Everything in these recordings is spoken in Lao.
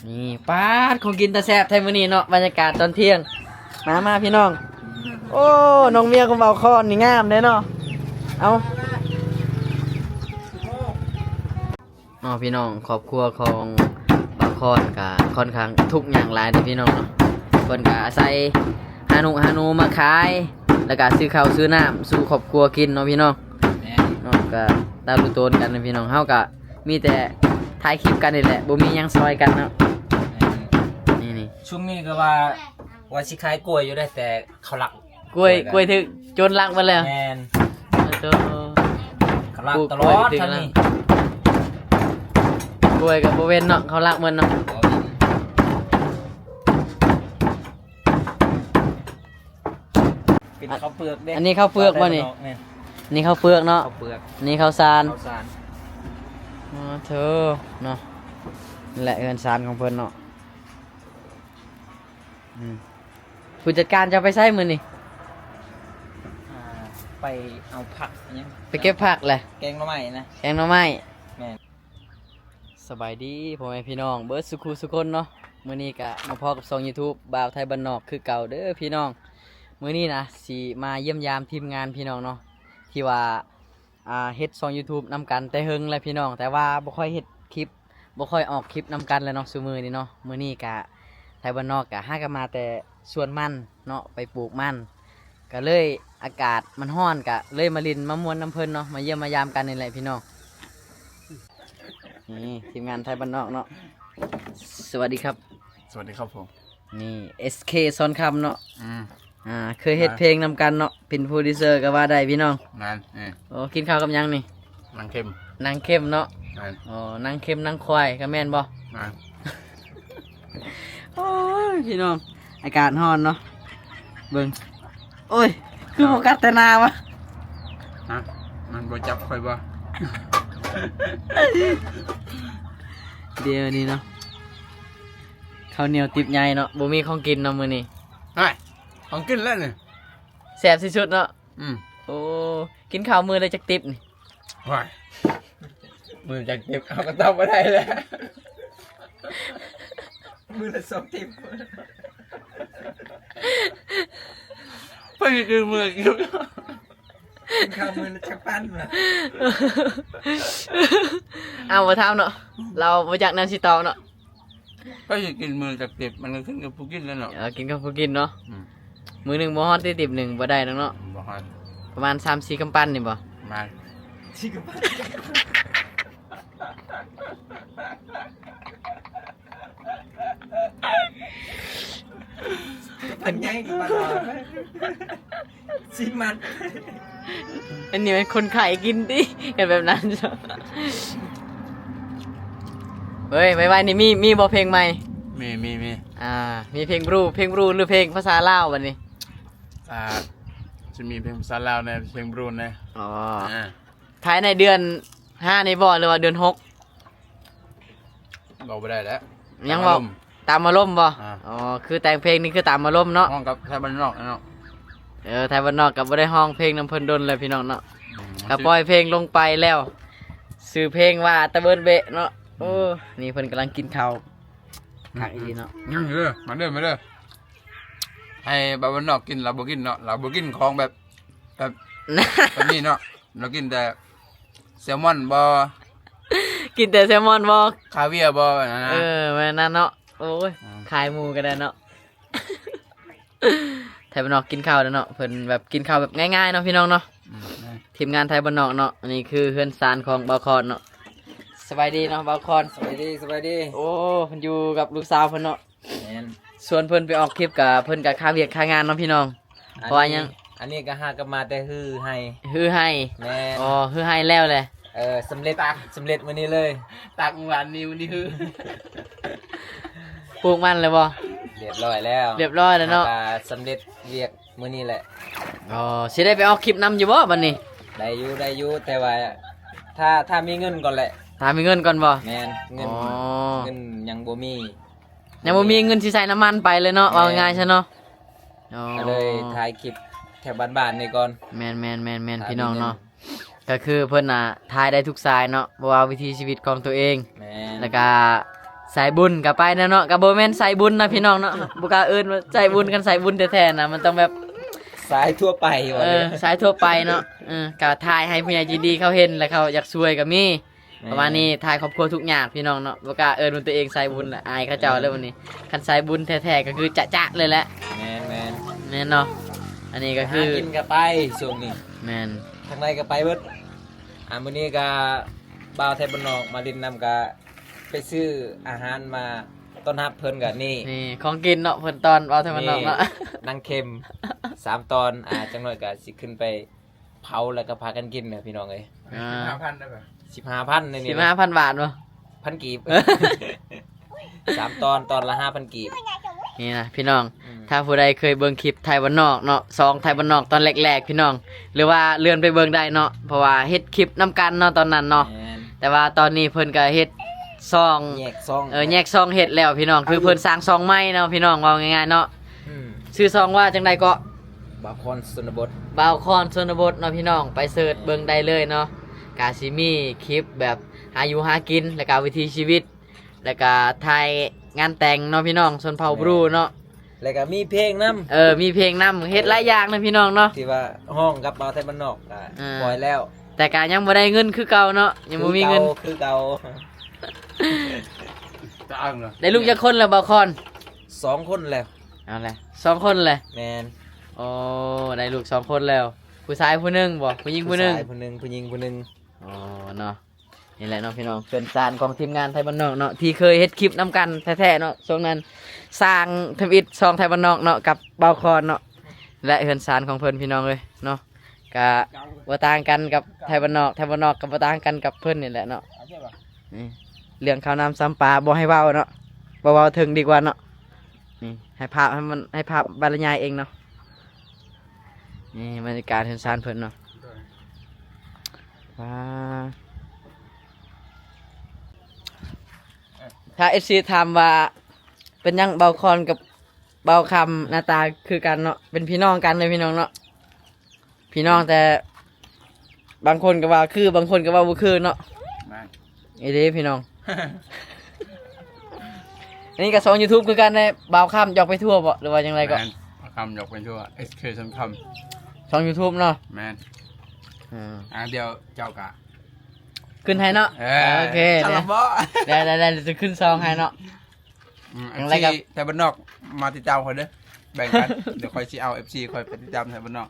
ນີ້ ປາດ ຂອງກິນຕາແຊບແທ້ມື້ນີ້ເນາະ ບັນຍາກາດຕອນທ່ຽງ. ມາ ມາພີ່ນ້ອງ. ໂອ້ ນ້ອງເມຍຂອງບ່າວຄອນນີ້ງາມເດ້ເນາະ. ເອົາ ເນາະ ພີ່ນ້ອງ ຄອບຄົວຂອງບ່າວຄອນກະຄ່ອນຂ້າງທຸກຍາກຫຼາຍເດ້ພີ່ນ້ອງເນາະ. ເພິ່ນກະອາໄສຫາໜູ ຫາໜູມາຂາຍ ແລ້ວກະຊື້ເຂົ້າຊື້ນ້ຳສູ່ຄອບຄົວກິນເນາະພີ່ນ້ອງ. ແມ່ນ ເນາະ ກະຕາມຮູ້ຕົນກັນເນາະພີ່ນ້ອງ. ເຮົາກະມີແຕ່ຖ່າຍຄລິບກັນນີ້ແຫຼະ ບໍ່ມີຫຍັງຊ່ອຍກັນເນາະ. ແມ່ນ ນີ້ໆ ຊ່ວງນີ້ກໍວ່າ ວ່າຊິຂາຍກ້ວຍຢູ່ເດ້ ແຕ່ເຂົາລັກ ກ້ວຍ ກ້ວຍຖືກໂຈນລັກໝົດແລ້ວ. ແມ່ນ ໂອ້ໂຕ ເຂົາລັກຕະຫຼອດທາງນີ້. ກ້ວຍກໍບໍ່ເວັ້ນເນາະ ເຂົາລັກໝົດເນາະ. ເປັນເຂົ້າເປືອກເດ້. ອັນນີ້ເຂົ້າເປືອກບໍ່ນີ້? ແມ່ນ ນີ້ເຂົ້າເປືອກເນາະ. ເຂົ້າເປືອກ ນີ້ເຂົ້າສານ ເຂົ້າສານ. ອໍ ໂທ້ ເນາະ ນີ້ແຫຼະເຮືອນຊານຂອງເພິ່ນເນາະ. ອືມ ຜູ້ຈັດການເຈົ້າໄປໃສມື້ນີ້? ອ່າ ໄປເອົາຜັກຫຍັງ ໄປເກັບຜັກແຫຼະ. ແກງໜໍ່ໄມ້ນະ ແກງໜໍ່ໄມ້. ແມ່ນ ສະບາຍດີພໍ່ແມ່ພີ່ນ້ອງເບິດສູ່ຄູ່ສູ່ຄົນເນາະ. ມື້ນີ້ກະມາພໍ້ກັບຊ່ອງຢູທູບບ່າວໄທບ້ານນອກຄືເກົ່າເດີພີ່ນ້ອງ. ມື້ນີ້ນະ ຊິມາຢ້ຽມຢາມທີມງານພີ່ນ້ອງເນາະ ທີ່ວ່າ ອ່າ ເຮັດຊ່ອງຢູທູບນຳກັນແຕ່ເຫິງແລ້ວພີ່ນ້ອງ ແຕ່ວ່າບໍ່ຄ່ອຍເຮັດຄລິບ ບໍ່ຄ່ອຍອອກຄລິບນຳກັນແລ້ວເນາະ ຊຸມື້ນີ້ເນາະ. ມື້ນີ້ກະໄທບ້ານນອກກະຫາກັນມາແຕ່ສວນມັນເນາະ ໄປປູກມັນ ກະເລີຍອາກາດມັນຮ້ອນ ກະເລີຍມາຫຼິ້ນມາມ່ວນນຳເພິ່ນເນາະ ມາຢ້ຽມມາຢາມກັນນີ້ແຫຼະພີ່ນ້ອງ. ນີ້ທີມງານໄທບ້ານນອກເນາະ. ສະຫວັດດີຄັບ. ສະຫວັດດີຄັບຜົມ. ນີ້ ເອສເຄ ສອນຄຳເນາະ. ອືມ ອ່າ ເຄີຍເຮັດເພງນຳກັນເນາະ ເປັນໂປຣດິວເຊີກໍວ່າໄດ້ພີ່ນ້ອງ. ແມ່ນ ເອີ ໂອ້ ກິນເຂົ້າກັບຫຍັງນີ້? ໜັງເຄັມ. ໜັງເຄັມເນາະ. ແມ່ນ ໂອ້ ໜັງເຄັມໜັງຄວາຍກໍແມ່ນບໍ່? ແມ່ນ ໂອ້ຍ ພີ່ນ້ອງ ອາກາດຮ້ອນເນາະ ເບິ່ງ. ໂອ້ຍ ຄືບໍ່ກັດແຕ່ໜ້າວະ? ຮະ ມັນບໍ່ຈັບຂ້ອຍບໍ່? ດຽວນີ້ເນາະ ເຂົ້າໜຽວຕິບໃຫຍ່ເນາະ ບໍ່ມີຂອງກິນເນາະມື້ນີ້. ຮະ ຂອງກິນແລ້ວນີ້ ແຊບທີ່ສຸດເນາະ. ອືມ ໂອ້ ກິນເຂົ້າມື້ລະຈັກຕິບນີ້? ໂອ້ຍ ມື້ຈັກຕິບ ເຮົາກໍຕອບບໍ່ໄດ້ແລ້ວ. ມື້ລະສອງຕິບ ເພິ່ນຄືມື້ກິນ ກິນເຂົ້າມື້ລະຈັກປັ້ນວະ? ເອົາ ບໍ່ຖາມເນາະ ລາວບໍ່ຈັກແນວຊິຕອບເນາະ. ໃຜຊິກິນມື້ຈັກຕິບ ມັນກໍຂຶ້ນກັບຜູ້ກິນແລ້ວເນາະ. ເອີ ກິນກັບຜູ້ກິນເນາະ. ອືມ ມື້ໜຶ່ງບໍ່ຮອດຕິບໜຶ່ງ ບໍ່ໄດ້ດອກເນາະ. ບໍ່ຮອດ ປະມານສາມສີ່ກຳປັ້ນນີ້ບໍ່? ປະມານສີ່ກຳປັ້ນ ກຳປັ້ນໃຫຍ່ກຳປັ້ນນ້ອຍ. ຊິມັນ ອັນນີ້ແມ່ນຄົນຂາຍກິນຕິ ເຮັດແບບນັ້ນ. ເອີຍ ໄວໆນີ້ມີ ມີບໍ່ເພງໃໝ່? ມີ ມີ ມີ ອ່າ ມີເພງບລູ ເພງບລູ ຫຼືເພງພາສາລາວບັດນີ້? ອ່າ ຈະມີເພງພາສາລາວແດ່ ເພງບລູແດ່. ອໍ ອ່າ ພາຍໃນເດືອນຫ້ານີ້ບໍ່ ຫຼືວ່າເດືອນຫົກ? ເວົ້າບໍ່ໄດ້ແລ້ວ ຍັງເວົ້າ ຕາມອາລົມ ຕາມອາລົມບໍ່? ອ່າ ອໍ ຄືແຕ່ງເພງນີ້ຄືຕາມອາລົມເນາະ. ຮ້ອງກັບໄທບ້ານນອກເນາະ. ເອີ ໄທບ້ານນອກກໍບໍ່ໄດ້ຮ້ອງເພງນຳເພິ່ນດົນແລ້ວພີ່ນ້ອງເນາະ. ອືມ ກໍປ່ອຍເພງລົງໄປແລ້ວ ຊື່ເພງວ່າຕະເບີນເບະເນາະ. ອືມ ໂອ້ ນີ້ເພິ່ນກຳລັງກິນເຂົ້າ ອືມ ຄັກອີ່ຫຼີເນາະ. ຍັງເດີ ມາເດີ ມາເດີ. ໃຫ້ບ່າວບ້ານນອກກິນ ລາວບໍ່ກິນເນາະ ລາວບໍ່ກິນຂອງແບບ ແບບ ແບບນີ້ເນາະ ລາວກິນແຕ່ແຊລມອນບໍ່ ກິນແຕ່ແຊລມອນບໍ່ ຄາວຽບໍ່ ແບບນັ້ນນະ. ເອີ ແມ່ນນັ້ນເນາະ. ໂອ້ຍ ອືມ ຂາຍໝູກໍໄດ້ເນາະ. ໄທບ້ານນອກກິນເຂົ້າເດ້ເນາະ ເພິ່ນແບບກິນເຂົ້າແບບງ່າຍໆເນາະພີ່ນ້ອງເນາະ. ອືມ ແມ່ນ ທີມງານໄທບ້ານນອກເນາະ. ອັນນີ້ຄືເຮືອນຊານຂອງບ່າວຄອນເນາະ. ສະບາຍດີເນາະບ່າວຄອນ. ສະບາຍດີ ສະບາຍດີ. ໂອ້ ເພິ່ນຢູ່ກັບລູກສາວເພິ່ນເນາະ. ແມ່ນ ຊວນເພິ່ນໄປອອກຄລິບກະເພິ່ນກະຄາວຽກຄາງານເນາະພີ່ນ້ອງ. ອັນນີ້ ເພາະວ່າຫຍັງ? ອັນນີ້ກໍຫາກັບມາແຕ່ຮື້ໄຮ່ ຮື້ໄຮ່. ແມ່ນ ອໍ ຮື້ໄຮ່ແລ້ວແຫຼະ. ເອີ ສຳເລັດ ສຳເລັດມື້ນີ້ເລີຍ. ຕາກມື້ວານນີ້ ມື້ນີ້ຮື້ ປູກມັນແລ້ວບໍ່? ຮຽບຮ້ອຍແລ້ວ ຮຽບຮ້ອຍແລ້ວເນາະ. ຫາກະສຳເລັດວຽກມື້ນີ້ແຫຼະ. ອໍ ຊິໄດ້ໄປອອກຄລິບນຳຢູ່ບໍ່ບັດນີ້? ໄດ້ຢູ່ ໄດ້ຢູ່ ແຕ່ວ່າຖ້າ ຖ້າມີເງິນກ່ອນແຫຼະ. ຖ້າມີເງິນກ່ອນບໍ່? ແມ່ນ ເງິນ ອໍ ເງິນຍັງບໍ່ມີ ຍັງບໍ່ມີເງິນຊິໃສ່ນ້ຳມັນໄປເລີຍເນາະ. ແມ່ນ ເວົ້າງ່າຍຊະເນາະ. ອໍ ກໍເລີຍຖ່າຍຄລິບແຖວບ້ານໆນີ້ກ່ອນ. ແມ່ນໆໆໆ ພີ່ນ້ອງເນາະ. ກໍຄືເພິ່ນນະຖ່າຍໄດ້ທຸກສາຍເນາະ ບໍ່ວ່າວິຖີຊີວິດຂອງຕົວເອງ. ແມ່ນ ແລ້ວກະ ສາຍບຸນກໍໄປແລ້ວເນາະ ກໍບໍ່ແມ່ນສາຍບຸນນະພີ່ນ້ອງເນາະ ບໍ່ກ້າເອີ້ນວ່າສາຍບຸນ ຄັນສາຍບຸນແທ້ໆນະ ມັນຕ້ອງແບບ ສາຍທົ່ວໄປວ່າ ເອີ ເລີຍ ສາຍທົ່ວໄປເນາະ ເອີ ກໍຖ່າຍໃຫ້ຜູ້ໃຫຍ່ໃຈດີເຂົາເຫັນ ແລ້ວເຂົາຢາກຊ່ວຍກໍມີ ແມ່ນ ປະມານນີ້ ຖ່າຍຄອບຄົວທຸກຍາກພີ່ນ້ອງເນາະ ບໍ່ກ້າເອີ້ນວ່າຕົວເອງສາຍບຸນລະ ອາຍເຂົາເຈົ້າເລີຍ ເອີ ບັດນີ້ ຄັນສາຍບຸນແທ້ໆກໍຄືຈະໆເລີຍແຫຼະ ແມ່ນໆ ແມ່ນເນາະ ອັນນີ້ກໍຄື ຫາກິນກໍໄປຊ່ວງນີ້ ແມ່ນ ທາງໃດກໍໄປເບິດ ອ່າ ມື້ນີ້ກໍບ່າວໄທບ້ານນອກມາຫຼິ້ນນຳ ກໍໄປຊື້ອາຫານມາຕ້ອນຮັບເພິ່ນ ກໍນີ້ ນີ້ຂອງກິນເນາະ ເພິ່ນຕ້ອນບ່າວໄທບ້ານນອກເນາະ ນີ້ໜັງເຂັມສາມຕອນ ອ່າ ຈັກໜ້ອຍກໍຊິຂຶ້ນໄປເຜົາ ແລ້ວກໍພາກັນກິນເດີ້ພີ່ນ້ອງເອີຍ ອ່າ ສິບຫ້າພັນໄດ້ບໍ່ ສິບຫ້າພັນໃນນີ້ ສິບຫ້າພັນບາດບໍ່ ພັນກີບ ສາມຕອນ ຕອນລະຫ້າພັນກີບ ນີ້ນະພີ່ນ້ອງ ອືມ ຖ້າຜູ້ໃດເຄີຍເບິ່ງຄລິບໄທບ້ານນອກເນາະ ຊ່ອງໄທບ້ານນອກຕອນແລກໆ ພີ່ນ້ອງ ຫຼືວ່າເລື່ອນໄປເບິ່ງໄດ້ເນາະ ເພາະວ່າເຮັດຄລິບນຳກັນເນາະ ຕອນນັ້ນເນາະ ແມ່ນ ແຕ່ວ່າຕອນນີ້ເພິ່ນກໍເຮັດຊ່ອງ ແຍກຊ່ອງ ເອີ ແຍກຊ່ອງເຮັດແລ້ວພີ່ນ້ອງ ຄືເພິ່ນສ້າງຊ່ອງໃໝ່ເນາະພີ່ນ້ອງ ເວົ້າງ່າຍໆເນາະ ອືມ ຊື່ຊ່ອງວ່າຈັ່ງໃດເກາະ ບ່າວຄອນຊົນນະບົດ ບ່າວຄອນຊົນນະບົດເນາະພີ່ນ້ອງ ໄປເສີດເບິ່ງໄດ້ເລີຍເນາະ ກະຊິມີຄລິບແບບຫາຢູ່ຫາກິນ ແລ້ວກະວິຖີຊີວິດ ແລ້ວກະຖ່າຍງານແຕ່ງເນາະພີ່ນ້ອງ ຊົນເຜົ່າບຣູເນາະ ແມ່ນ ແລ້ວກະມີເພງນຳ ເອີ ມີເພງນຳ ເຮັດຫຼາຍຢ່າງນະພີ່ນ້ອງເນາະ ທີ່ວ່າຮ້ອງກັບບ່າວໄທບ້ານນອກ ອ່າ ອ່າ ປ່ອຍແລ້ວ ແຕ່ກະຍັງບໍ່ໄດ້ເງິນຄືເກົ່າເນາະ ຍັງບໍ່ມີເງິນ ຄືເກົ່າ ຄືເກົ່າ ໄດ້ລູກຈັກຄົນແລ້ວບ່າວຄອນ? ສອງຄົນແລ້ວ ເອົາແຫຼະ ສອງຄົນແຫຼະ ແມ່ນ ໂອ້ ໄດ້ລູກສອງຄົນແລ້ວ ຜູ້ຊາຍຜູ້ໜຶ່ງບໍ່ ຜູ້ຍິງຜູ້ໜຶ່ງ ຜູ້ຊາຍຜູ້ໜຶ່ງ ຜູ້ຍິງຜູ້ໜຶ່ງ ອໍ ເນາະ ນີ້ແຫຼະເນາະພີ່ນ້ອງ ເຮືອນຊານຂອງທີມງານໄທບ້ານນອກເນາະ ທີ່ເຄີຍເຮັດຄລິບນຳກັນແທ້ໆເນາະ ຊ່ວງນັ້ນສ້າງທຳອິດຊ່ອງໄທບ້ານນອກເນາະ ກັບບ່າວຄອນເນາະ ແລະ ເຮືອນຊານຂອງເພິ່ນພີ່ນ້ອງເອີຍເນາະ ກະບໍ່ຕ່າງກັນກັບໄທບ້ານນອກ ໄທບ້ານນອກກໍບໍ່ຕ່າງກັນກັບເພິ່ນນີ້ແຫຼະເນາະ ນີ້ ເລື່ອງເຂົ້ານ້ຳຊຳປາບໍ່ໃຫ້ເວົ້າເນາະ ບໍ່ເວົ້າເຖິງດີກວ່າເນາະ ນີ້ ໃຫ້ພາບ ໃຫ້ມັນ ໃຫ້ພາບບັນລະຍາຍເອງເນາະ ນີ້ບັນຍາກາດເຮືອນຊານເພິ່ນເນາະ ວ້າ ຖ້າເອັຟຊີຖາມວ່າ ເປັນຫຍັງບ່າວຄອນກັບບ່າວຄຳໜ້າຕາຄືກັນເນາະ ເປັນພີ່ນ້ອງກັນເດີພີ່ນ້ອງເນາະ ພີ່ນ້ອງ ແຕ່ບາງຄົນກໍວ່າຄື ບາງຄົນກໍວ່າບໍ່ຄືເນາະ ແມ່ນ ອີ່ຫຼີພີ່ນ້ອງ ອັນນີ້ກໍຊ່ອງຢູທູບຄືກັນເດ້ ບ່າວຄຳຢອກໄປທົ່ວບໍ່ ຫຼືວ່າຈັ່ງໃດກໍ ແມ່ນ ບ່າວຄຳຢອກໄປທົ່ວ ເອັສເຄ ຊ່ອງຄຳ ຊ່ອງຢູທູບເນາະ ແມ່ນ ອືມ ອ່າ ດຽວເຈົ້າກະຂຶ້ນໃຫ້ເນາະ ເອີ ໂອເຄ ໄດ້ ໄດ້ ໄດ້ ຈະຂຶ້ນຊ່ອງໃຫ້ເນາະ ອືມ ເອັຟຊີ ໄທບ້ານນອກມາຕິດຕາມຂ້ອຍເດີ ແບ່ງກັນ ດຽວຂ້ອຍຊິເອົາເອັຟຊີຂ້ອຍໄປຕິດຕາມໄທບ້ານນອກ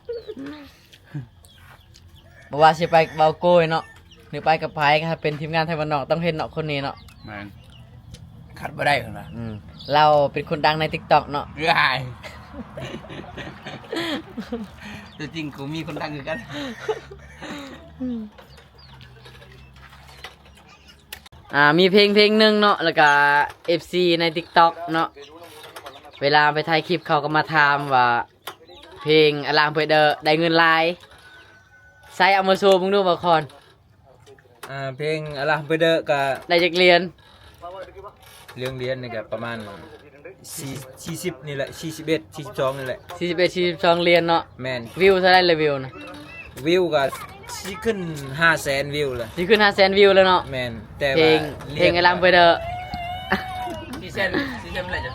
ບໍ່ວ່າຊິໄປກັບບ່າວໂກ້ຍເນາະ ຫຼືໄປກັບໃຜ ກໍຖ້າເປັນທີມງານໄທບ້ານນອກຕ້ອງເຫັນເນາະ ຄົນນີ້ເນາະ ແມ່ນ ຂາດບໍ່ໄດ້ເພິ່ນວ່າ ອືມ ລາວເປັນຄົນດັງໃນຕິກຕັອກເນາະ ເອີຍ ຕົວຈິງກໍມີຄົນດັງຄືກັນ ອ່າ ມີເພງເພງໜຶ່ງເນາະ ແລ້ວກະເອັຟຊີໃນຕິກຕັອກເນາະ ເວລາໄປຖ່າຍຄລິບເຂົາກໍມາຖາມວ່າ ເພງອາລາມເປີເດີໄດ້ເງິນຫຼາຍ ໃສ່ເອົາມາໂຊເບິ່ງດູບ່າວຄອນ ອ່າ ເພງອາລາມເປີເດີກະໄດ້ຈັກຫຼຽນ? ເລື່ອງຫຼຽນນີ້ກະປະມານ ສີ່ ສີ່ສິບນີ້ແຫຼະ ສີ່ສິບເອັດ ສີ່ສິບສອງນີ້ແຫຼະ ສີ່ສິບເອັດ ສີ່ສິບສອງຫຼຽນເນາະ ແມ່ນ ວິວເທົ່າໃດລະ ວິວນະ? ວິວກະຊິຂຶ້ນຫ້າແສນວິວແລ້ວ ຊິຂຶ້ນຫ້າແສນວິວແລ້ວເນາະ ແມ່ນ ແຕ່ວ່າເພງ ເພງອາລາມເປີເດີ ສີ່ແສນ ສີ່ແສນເທົ່າໃດ?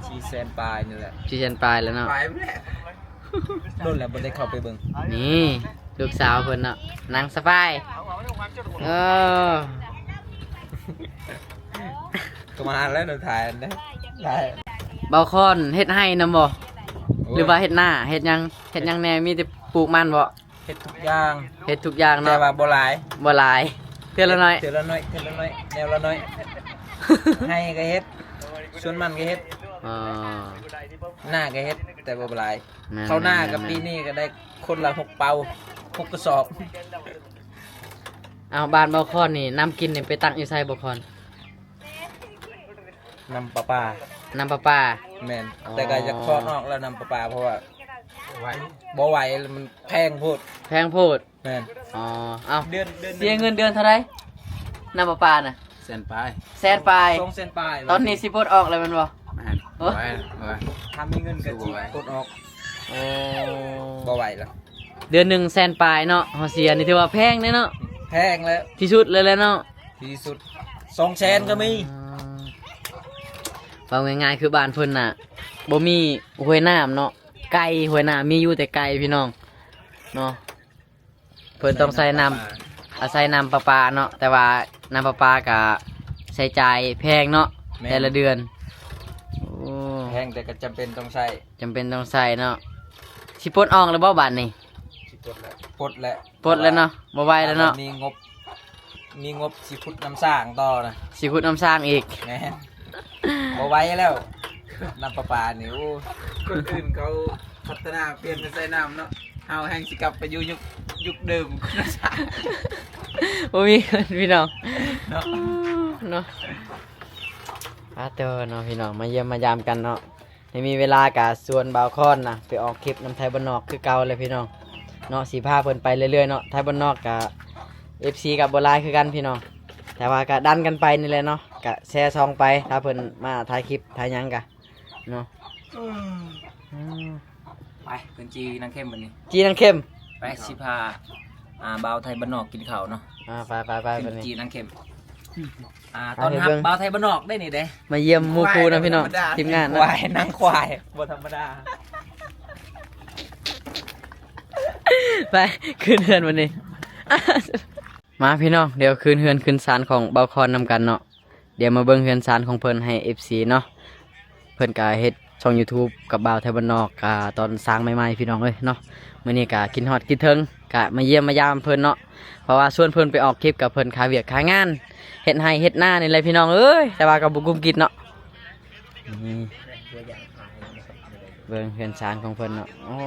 ສີ່ແສນປາຍນີ້ແຫຼະ ສີ່ແສນປາຍແລ້ວເນາະ ປາຍແລ້ວ ດົນແລ້ວບໍ່ໄດ້ເຂົ້າໄປເບິ່ງ ນີ້ລູກສາວເພິ່ນເນາະ ນາງສະປາຍ ເອີ ກໍມາແລ້ວ ຖ່າຍອັນໃດ ຖ່າຍ ບ່າວຄອນເຮັດໄຮ່ນຳບໍ່? ໂອ້ຍ ຫຼືວ່າເຮັດນາ ເຮັດຫຍັງ ເຮັດຫຍັງແດ່? ມີແຕ່ປູກມັນບໍ່? ເຮັດທຸກຢ່າງ ເຮັດທຸກຢ່າງເນາະ ແຕ່ວ່າບໍ່ຫຼາຍ ບໍ່ຫຼາຍ ເທື່ອລະໜ້ອຍ ເທື່ອລະໜ້ອຍ ເທື່ອລະໜ້ອຍ ແນວລະໜ້ອຍ ໄຮ່ກໍເຮັດ ສວນມັນກໍເຮັດ ອໍ ນາກໍເຮັດ ແຕ່ບໍ່ຫຼາຍ ແມ່ນ ເຂົ້ານາກໍ ແມ່ນ ປີນີ້ກໍໄດ້ຄົນລະຫົກເປົາ ຫົກກະສອບ ເອົາ ບ້ານບ່າວຄອນນີ້ ນ້ຳກິນນີ້ໄປຕັກຢູ່ໃສບ່າວຄອນ? ນ້ຳປະປາ ນ້ຳປະປາ ແມ່ນ ອໍ ແຕ່ກໍຢາກຖອນອອກແລ້ວນ້ຳປະປາ ເພາະວ່າບໍ່ໄຫວ ມັນແພງໂພດ ແພງໂພດ ແມ່ນ ອໍ ເອົ້າ ເດືອນ ເດືອນ ເສຍເງິນເດືອນເທົ່າໃດ ນ້ຳປະປານະ? ແສນປາຍ ແສນປາຍ ສອງແສນປາຍ ຕອນນີ້ຊິປົດອອກແລ້ວແມ່ນບໍ່? ແມ່ນ ໂອ້ ບໍ່ໄຫວ ບໍ່ໄຫວ ຖ້າມີເງິນກໍຊິປົດອອອກ ໂອ້ ບໍ່ໄຫວແລ້ວ ເດືອນໜຶ່ງແສນປາຍເນາະ ເຮົາເສຍນີ້ຖືວ່າແພງເດ້ເນາະ ແພງແລ້ວ ທີ່ສຸດເລີຍແຫຼະເນາະ ທີ່ສຸດ ສອງແສນກໍມີ ອໍ ເວົ້າງ່າຍໆ ຄືບ້ານເພິ່ນນະ ບໍ່ມີຫ້ວຍນ້ຳເນາະ ໄກ ຫ້ວຍນ້ຳມີຢູ່ແຕ່ໄກພີ່ນ້ອງເນາະ. ເພິ່ນຕ້ອງໃຊ້ນ້ຳ ອາໄສນ້ຳປະປາເນາະ ແຕ່ວ່ານ້ຳປະປາກະໃຊ້ຈ່າຍແພງເນາະ ແມ່ນ ແຕ່ລະເດືອນ. ໂອ້ ແພງ ແຕ່ກໍຈຳເປັນຕ້ອງໃຊ້ ຈຳເປັນຕ້ອງໃຊ້ເນາະ. ຊິປົດອອກແລ້ວບໍ່ບາດນີ້? ຊິປົດແລ້ວ ປົດແລ້ວ ປົດແລ້ວເນາະ ບໍ່ໄຫວແລ້ວເນາະ. ມີງົບ ມີງົບຊິຂຸດນ້ຳສ້າງຕໍ່ນະ ຊິຂຸດນ້ຳສ້າງອີກ. ແມ່ນ ບໍ່ໄຫວແລ້ວ ນ້ຳປະປານີ້. ໂອ້ ຄົນອື່ນເຂົາພັດທະນາປ່ຽນເປັນໃຊ້ນ້ຳເນາະ ເຮົາແຮ່ງຊິກັບໄປຢູ່ຍຸກ ຍຸກເດີມ. ບໍ່ມີເງິນພີ່ນ້ອງເນາະ ເນາະ. ອາ ເຕີເນາະ ພີ່ນ້ອງ ມາຢ້ຽມມາຢາມກັນເນາະ. ໃຫ້ມີເວລາກະຊວນບ່າວຄອນນະ ໄປອອກຄລິບນຳໄທບ້ານນອກຄືເກົ່າແຫຼະພີ່ນ້ອງເນາະ. ຊິພາເພິ່ນໄປເລື້ອຍໆເນາະ ໄທບ້ານນອກກະ ເອັຟຊີ ກະບໍ່ຫຼາຍຄືກັນພີ່ນ້ອງ ແຕ່ວ່າກະດັນກັນໄປນີ້ແຫຼະເນາະ ກະແຊຊ່ອງໄປ ຖ້າເພິ່ນມາຖ່າຍຄລິບຖ່າຍຫຍັງກະເນາະ. ອືມ ອືມ ໄປ ຂຶ້ນຈີ່ນາງເຂັມບັດນີ້ ຈີ່ນາງເຂັມ. ໄປ ຊິພາ ອ່າ ບ່າວໄທບ້ານນອກກິນເຂົ້າເນາະ. ອ່າ ໄປໆໆ ບັດນີ້ ຈີ່ນາງເຂັມ. ອ່າ ຕ້ອນຮັບບ່າວໄທບ້ານນອກໄດ້ນີ້ເດ້ ມາຢ້ຽມໝູ່ຄູ່ນຳພີ່ນ້ອງ ທີມງານນະ. ຄວາຍ ນາງຄວາຍ ບໍ່ທຳມະດາ. ໄປ ຂຶ້ນເຮືອນບັດນີ້. ມາພີ່ນ້ອງ ດຽວຂຶ້ນເຮືອນຂຶ້ນຊານຂອງບ່າວຄອນນຳກັນເນາະ. ດຽວມາເບິ່ງເຮືອນຊານຂອງເພິ່ນໃຫ້ ເອັຟຊີ ເນາະ. ເພິ່ນກະເຮັດຊ່ອງຢູທູບກັບບ່າວໄທບ້ານນອກ ກະຕອນສ້າງໃໝ່ໆ ພີ່ນ້ອງເອີຍເນາະ. ມື້ນີ້ກະຄິດຮອດຄິດເຖິງ ກະມາຢ້ຽມມາຢາມເພິ່ນເນາະ ເພາະວ່າຊວນເພິ່ນໄປອອກຄລິບ ກະເພິ່ນຄາວຽກຄາງານ ເຮັດໄຮ່ເຮັດນານີ້ແຫຼະພີ່ນ້ອງເອີຍ ແຕ່ວ່າກະບໍ່ກຸ້ມກິດເນາະ. ນີ້ ເບິ່ງເຮືອນຊານຂອງເພິ່ນເນາະ. ໂອ້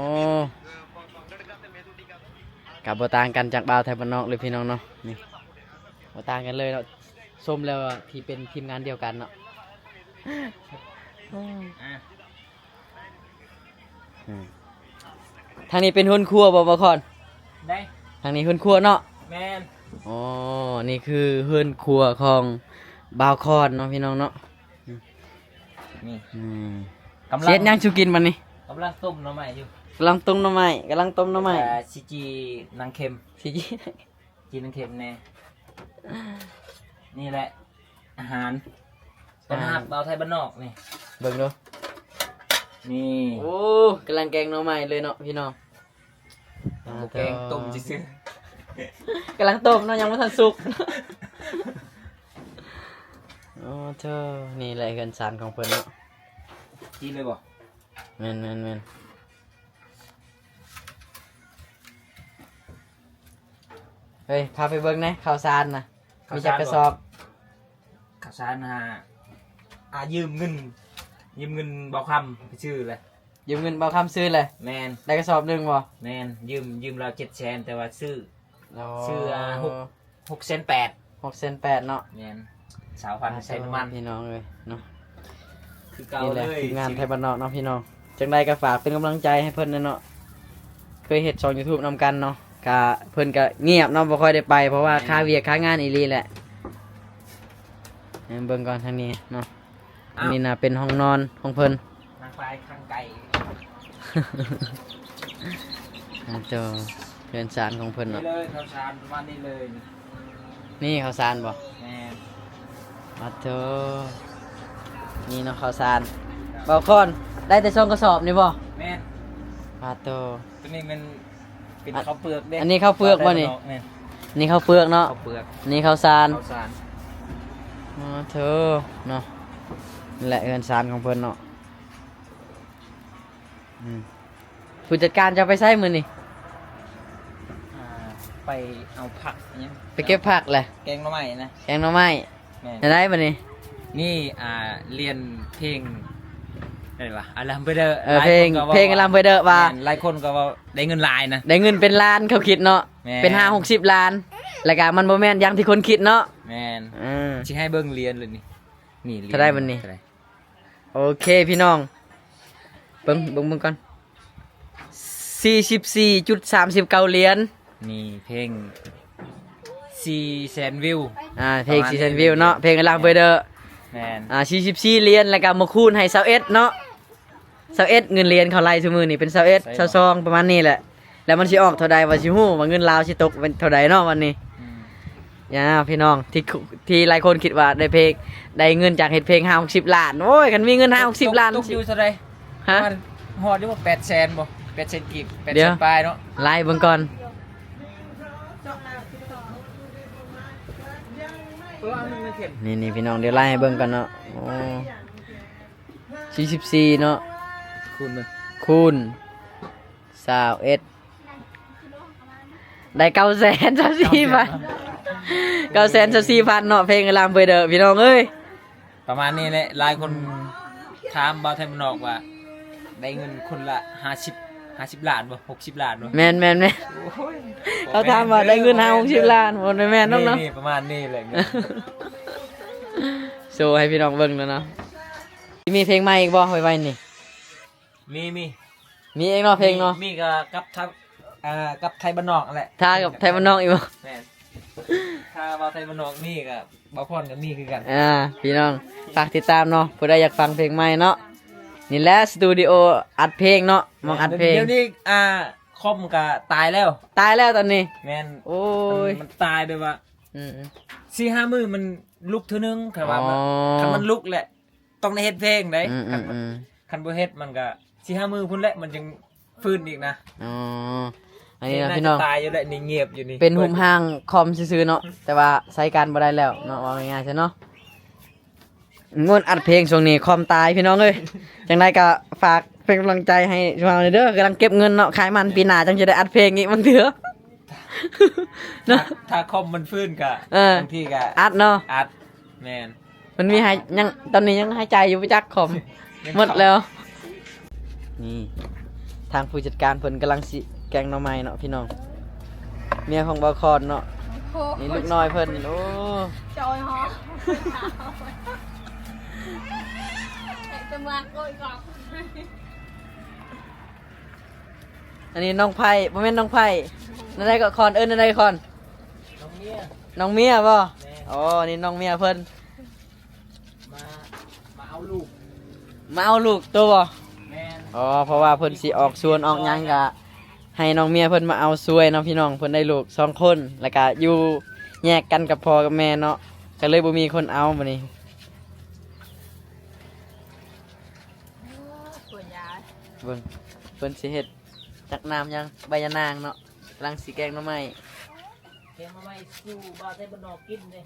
ກະບໍ່ຕ່າງກັນຈາກບ່າວໄທບ້ານນອກເລີຍພີ່ນ້ອງເນາະ. ນີ້ ບໍ່ຕ່າງກັນເລີຍເນາະ ສົມແລ້ວທີ່ເປັນທີມງານດຽວກັນເນາະ. ອືມ ອືມ ທາງນີ້ເປັນເຮືອນຄົວບໍ່ ບ່າວຄອນ? ໄດ້ ທາງນີ້ເຮືອນຄົວເນາະ. ແມ່ນ. ອໍ ນີ້ຄືເຮືອນຄົວຂອງບ່າວຄອນເນາະ ພີ່ນ້ອງເນາະ. ນີ້ ອືມ ກຳລັງ ຊິເຮັດຫຍັງສູ່ກິນບັດນີ້? ກຳລັງຕົ້ມໜໍ່ໄມ້ຢູ່ ກຳລັງຕົ້ມໜໍ່ໄມ້ ກຳລັງຕົ້ມໜໍ່ໄມ້. ແຕ່ຊິຈີ່ນາງເຂັມ ຊິຈີ່ ຈີ່ນາງເຂັມແດ່. ນີ້ແຫຼະອາຫານ ອາຫານ ຕ້ອນຮັບບ່າວໄທບ້ານນອກນີ້ ເບິ່ງດູ. ນີ້ ໂອ້ ກຳລັງແກງໜໍ່ໄມ້ເລີຍເນາະ ພີ່ນ້ອງ. ບໍ່ແກງ ອາ ຕົ້ມຊື່ໆ ກຳລັງຕົ້ມເນາະ ຍັງບໍ່ທັນສຸກ. ໂອ້ ເທີ ນີ້ແຫຼະເຮືອນຊານຂອງເພິ່ນເນາະ. ກິນເລີຍບໍ່? ແມ່ນໆໆ. ເອີຍ ພາໄປເບິ່ງແດ່ ເຂົ້າສານນະ ເຂົ້າສານ ມີຈັກກະສອບ? ເຂົ້າສານຫາ ອາ ຢືມເງິນ ຢືມເງິນບ່າວຄຳໄປຊື້ແຫຼະ ຢືມເງິນບ່າວຄຳຊື້ແຫຼະ. ແມ່ນ. ໄດ້ກະສອບໜຶ່ງບໍ່? ແມ່ນ ຢືມ ຢືມລາວເຈັດແສນ ແຕ່ວ່າຊື້ ອໍ ຊື້ ອາ ຫົກ ຫົກແສນແປດ ຫົກແສນແປດເນາະ. ແມ່ນ ຊາວພັນໃສ່ນ້ຳມັນ ພີ່ນ້ອງເອີຍເນາະ. ຄືເກົ່າເລີຍ ທີມງານໄທບ້ານນອກເນາະ ພີ່ນ້ອງ. ຈັ່ງໃດກໍຝາກເປັນກຳລັງໃຈໃຫ້ເພິ່ນແດ່ເນາະ ເຄີຍເຮັດຊ່ອງຢູທູບນຳກັນເນາະ. ກະເພິ່ນກະງຽບເນາະ ບໍ່ຄ່ອຍໄດ້ໄປ ເພາະວ່າ ແມ່ນ ຄາວຽກຄາງານອີ່ຫຼີແຫຼະ. ເບິ່ງກ່ອນທາງນີ້ເນາະ. ອັນນີ້ນະເປັນຫ້ອງນອນຂອງເພິ່ນ. ນາງຄວາຍຂ້າງໄກ ອາ ໂຕ ເຮືອນຊານຂອງເພິ່ນເນາະ. ນີ້ເລີຍ ເຂົ້າສານປະມານນີ້ເລີຍ. ນີ້ເຂົ້າສານບໍ່? ແມ່ນ. ອາ ໂຕ ນີ້ເນາະເຂົ້າສານ. ບ່າວຄອນ ໄດ້ແຕ່ສອງກະສອບນີ້ບໍ່? ແມ່ນ. ອາ ໂຕ ໂຕນີ້ແມ່ນ ເປັນເຂົ້າເປືອກເດ້. ອັນນີ້ເຂົ້າເປືອກບໍ່ນີ້? ແມ່ນ. ນີ້ເຂົ້າເປືອກເນາະ. ເຂົ້າເປືອກ. ນີ້ເຂົ້າສານ. ເຂົ້າສານ. ອໍ ເທີ ເນາະ ນີ້ແຫຼະເຮືອນຊານຂອງເພິ່ນເນາະ. ອືມ ຜູ້ຈັດການເຈົ້າໄປໃສມື້ນີ້? ອ່າ ໄປເອົາຜັກຫຍັງ ໄປເກັບຜັກແຫຼະ. ແກງໜໍ່ໄມ້ນະ. ແກງໜໍ່ໄມ້. ແມ່ນ. ແນວໃດບັດນີ້? ນີ້ ອ່າ ລຽນເພງ ໄດ້ວະ ອາລາມເບີເດີ. ເອີ ເພງ ເພງອາລາມເບີເດີວ່າ ແມ່ນ ຫຼາຍຄົນກໍວ່າໄດ້ເງິນຫຼາຍນະ ໄດ້ເງິນເປັນລ້ານ ເຂົາຄິດເນາະ. ແມ່ນ. ເປັນຫ້າຫົກສິບລ້ານ ແລ້ວກະມັນບໍ່ແມ່ນຢ່າງທີ່ຄົນຄິດເນາະ. ແມ່ນ. ເອີ ຊິໃຫ້ເບິ່ງລຽນເລີຍນີ້. ນີ້ ເທົ່າໃດບັດນີ້? ເທົ່າໃດ? ໂອເຄພີ່ນ້ອງ ເບິ່ງ ເບິ່ງ ເບິ່ງກ່ອນ ສີ່ສິບສີ່ຈຸດສາມສິບເກົ້າຫຼຽນ. ນີ້ເພງສີ່ແສນວິວ. ອ່າ ເພງສີ່ແສນວິວເນາະ ເພງອາລາມເບີເດີ. ແມ່ນ. ອ່າ ສີ່ສິບສີ່ຫຼຽນ ແລ້ວກະມາຄູນໃຫ້ຊາວເອັດເນາະ ຊາວເອັດ ເງິນຫຼຽນເຂົາໄລ່ຊຸມື້ນີ້ເປັນຊາວເອັດ ຊາວສອງ ປະມານນີ້ແຫຼະ. ແລ້ວມັນຊິອອກເທົ່າໃດ ວ່າຊິຮູ້ວ່າເງິນລາວຊິຕົກເປັນເທົ່າໃດເນາະວັນນີ້. ອືມ ຍາພີ່ນ້ອງ ທີ່ ທີ່ຫຼາຍຄົນຄິດວ່າໄດ້ເພງ ໄດ້ເງິນຈາກເຮັດເພງຫ້າຫົກສິບລ້ານ. ໂອ້ຍ ຄັນມີເງິນຫ້າຫົກສິບລ້ານ ຕົກຢູ່ເທົ່າໃດ? ຮະ? ປະມານຮອດຢູ່ບໍ່ ແປດແສນບໍ່? ແປດແສນກີບ ແປດແສນປາຍເນາະ. ໄລ່ເບິ່ງກ່ອນ. ນີ້ໆ ພີ່ນ້ອງ ດຽວໄລ່ໃຫ້ເບິ່ງກ່ອນເນາະ. ໂອ້ ສີ່ສິບສີ່ເນາະ ຄູນເບິ່ງ ຄູນຊາວເອັດ ໄດ້ເກົ້າແສນຊາວສີ່ພັນ ເກົ້າແສນຊາວສີ່ພັນເນາະ. ເພງລຳເພີເດີ ພີ່ນ້ອງເອີຍ. ປະມານນີ້ແຫຼະ ຫຼາຍຄົນ ອືມ ຖາມບ່າວໄທບ້ານນອກວ່າ ໄດ້ເງິນຄົນລະຫ້າສິບ ຫ້າສິບລ້ານບໍ່ ຫົກສິບລ້ານບໍ່? ແມ່ນໆໆ ໂອ້ຍ ເຂົາຖາມວ່າໄດ້ເງິນຫ້າຫົກສິບລ້ານບໍ່? ແມ່ນເນາະ ນີ້ ປະມານນີ້ແຫຼະ. ໂຊໃຫ້ພີ່ນ້ອງເບິ່ງແລ້ວເນາະ. ຊິມີເພງໃໝ່ອີກບໍ່ ໄວໆນີ້? ມີ ມີ ມີເອງເນາະ ເພງເນາະ. ມີ ມີກໍກັບ ອ່າ ກັບໄທບ້ານນອກຫັ້ນແຫຼະ. ຖ້າກັບໄທບ້ານນອກອີກບໍ່? ແມ່ນ ຖ້າວ່າໄທບ້ານນອກມີກໍ ບ່າວພອນກໍມີຄືກັນ. ອ່າ ພີ່ນ້ອງຝາກຕິດຕາມເນາະ ຜູ້ໃດຢາກຟັງເພງໃໝ່ເນາະ. ນີ້ແຫຼະສະຕູດິໂອອັດເພງເນາະ ໝ່ອງອັດເພງ. ດຽວນີ້ ອ່າ ຄອມກໍຕາຍແລ້ວ ຕາຍແລ້ວຕອນນີ້. ແມ່ນ ໂອ້ຍ ມັນ ມັນຕາຍແບບວ່າ ອືມ ສີ່ຫ້າມື້ມັນລຸກເທື່ອໜຶ່ງ. ຄັນວ່າ ອໍ ມັນ ຄັນມັນລຸກແຫຼະ ຕ້ອງໄດ້ເຮັດເພງໃດ໋. ອືມໆໆ ຄັນ ຄັນບໍ່ເຮັດມັນກະສີ່ຫ້າມື້ພຸ້ນແຫຼະ ມັນຈຶ່ງຟື້ນອີກນະ. ອໍ ອັນນີ້ນະພີ່ນ້ອງ ຕາຍຢູ່ແຫຼະ ນີ້ງຽບຢູ່ນີ້ ເປັນຮູບຮ່າງຄອມຊື່ໆເນາະ ແຕ່ວ່າໃຊ້ການບໍ່ໄດ້ແລ້ວເນາະ ເວົ້າງ່າຍໆຊະເນາະ. ງວດອັດເພງຊ່ວງນີ້ຄອມຕາຍພີ່ນ້ອງເອີຍ. ຈັ່ງໃດກໍຝາກເປັນກຳລັງໃຈໃຫ້ພວກເຮົາແດ່ເດີ ກຳລັງເກັບເງິນເນາະ ຂາຍມັນ ປີໜ້າຈັ່ງຈະໄດ້ອັດເພງອີກບາງເທື່ອເນາະ. ຖ້າ ຖ້າຄອມມັນຟື້ນກະ ເອີ ບາງທີກະອັດເນາະ ອັດ. ແມ່ນ ມັນມີຫາຍ ຍັງ ຕອນນີ້ຍັງຫາຍໃຈຢູ່ບໍ່ຈັກ ຄອມ ຍັງ ໝົດແລ້ວ. ນີ້ ທາງຜູ້ຈັດການເພິ່ນກຳລັງຊິແກງໜໍ່ໄມ້ເນາະພີ່ນ້ອງ ເມຍຂອງບ່າວຄອນເນາະ. ໂອ້ໂຫ ນີ້ລູກນ້ອຍເພິ່ນ. ໂອ້ ຈອຍຫໍ ແຕ່ມາໂກຍກອງ. ອັນນີ້ນ້ອງໄພ ບໍ່ແມ່ນນ້ອງໄພ ແນວໃດກໍຄອນ ເອີ້ນແນວໃດຄອນ? ນ້ອງເມຍ ນ້ອງເມຍບໍ່? ແມ່ນ ອໍ ນີ້ນ້ອງເມຍເພິ່ນ ມາ ມາເອົາລູກ ມາເອົາລູກໂຕບໍ່? ແມ່ນ ອໍ ເພາະວ່າເພິ່ນຊິອອກສວນອອກຫຍັງ ກະໃຫ້ນ້ອງເມຍເພິ່ນມາເອົາຊ່ວຍເນາະພີ່ນ້ອງ. ເພິ່ນໄດ້ລູກສອງຄົນ ແລ້ວກະຢູ່ແຍກກັນກັບພໍ່ກັບແມ່ເນາະ ກະເລີຍບໍ່ມີຄົນເອົາບັດນີ້. ໂອ້ຍ ເບິ່ງ ເພິ່ນຊິເຮັດຈັກນ້ຳຫຍັງ ໃບຍານາງເນາະ ກຳລັງຊິແກງໜໍ່ໄມ້ ແກງໜໍ່ໄມ້ສູ່ບ່າວໄທບ້ານນອກກິນເດ້.